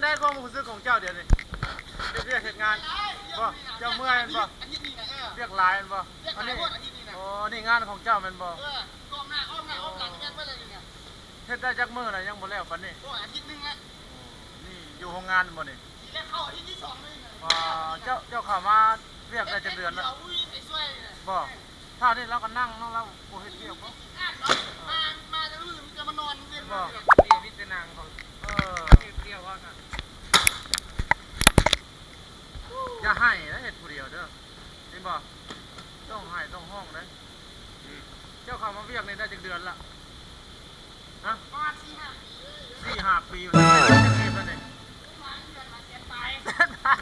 ແຕ່ຄວາມຮູ້ສຶກຂອງເຈົ້າດຽວນີ້ ເຮັດວຽກເຮັດງານບໍ່? ເຈົ້າເມື່ອຍແມ່ນບໍ່? ອາທິດນີ້ນະ ເອີ ວຽກຫຼາຍແມ່ນບໍ່? ວຽກຫຼາຍໂພດອາທິດນີ້ນະ. ອໍ ນີ້ງານຂອງເຈົ້າແມ່ນບໍ່? ເອີ ກ້ອມໜ້າອ້ອມໜ້າອ້ອມຫຼັງແມ່ນເບິດແລ້ວນີ້ນະ. ເຮັດໄດ້ຈັກມື້ແລ້ວ ຍັງບໍ່ແລ້ວປານນີ້? ໂອ້ ອາທິດໜຶ່ງລະ. ນີ້ຢູ່ໂຮງງານບໍ່ນີ້? ນີ້ແຫຼະ ເຂົ້າອາທິດທີສອງເລີຍນະ. ອໍ ເຈົ້າ ເຈົ້າເຂົ້າມາວຽກໄດ້ຈັກເດືອນລະ? ບໍ່ ຖ້ານີ້ລາວກໍນັ່ງເນາະ ລາວບໍ່ເຮັດວຽກບໍ່? ມາ ມາແຕ່ມື້ມີແຕ່ມານອນເວັນ ບໍ່ ມີແຕ່ນັ່ງເຂົາ ເອີ ເຮັດວຽກວ່າຊັ້ນ. ຢ່າໄຫ້ນະ ເຮັດຜູ້ດຽວເດີ ເຫັນບໍ່? ຕ້ອງໄຫ້ຕ້ອງຮ້ອງເດ້. ເຈົ້າເຂົ້າມາວຽກນີ້ໄດ້ຈັກເດືອນລະ? ຮະ? ປະມານສີ່ຫ້າປີ ສີ່ຫ້າປີ ແລ້ວນີ້ ຈັກເດືອນລະນີ້? ປະມານເດືອນລະແສນປາຍ ແສນປາຍ.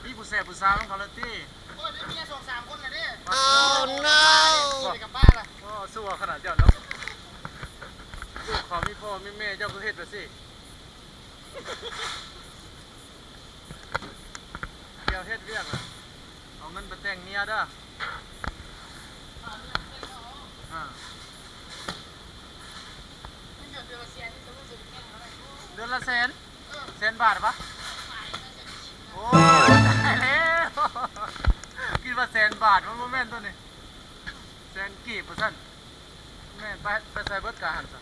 ມີຜູ້ແຊບຜູ້ສາວນຳເຂົາແລ້ວຕິ? ໂອ້ຍ ໄດ້ເມຍສອງສາມຄົນແລ້ວເດ້. ໂອ້ ໂນ ໄດ້ກັບບ້ານລະ. ໂອ້ ຊົ່ວຂະໜາດເຈົ້າເນາະ. ລູກເຂົາມີພໍ່ມີແມ່ ເຈົ້າຄືເຮັດແບບຊີ້? ດຽວເຮັດວຽກ ເອົາເງິນໄປແຕ່ງເມຍເດີ. ເດືອນລະແສນ ແສນບາດຫວາ? ໂອ້ ຕາຍແລ້ວ ຄິດວ່າແສນບາດ ມັນບໍ່ແມ່ນຕົວນີ້ ແສນກີບວ່າຊັ້ນ. ແມ່ນ ໄປ ໄປໃສເບິດກະຫັ້ນຊະ?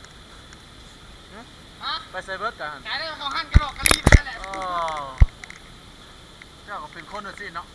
ຫຶ? ຮະ? ໄປໃສເບິດກະຫັ້ນ? ກະໄດ້ເຂົ້າຫັ້ນກະດອກກະລີບນັ້ນແຫຼະ. ອໍ ເຈົ້າກໍເປັນຄົນຈັ່ງຊີ້ເນາະ.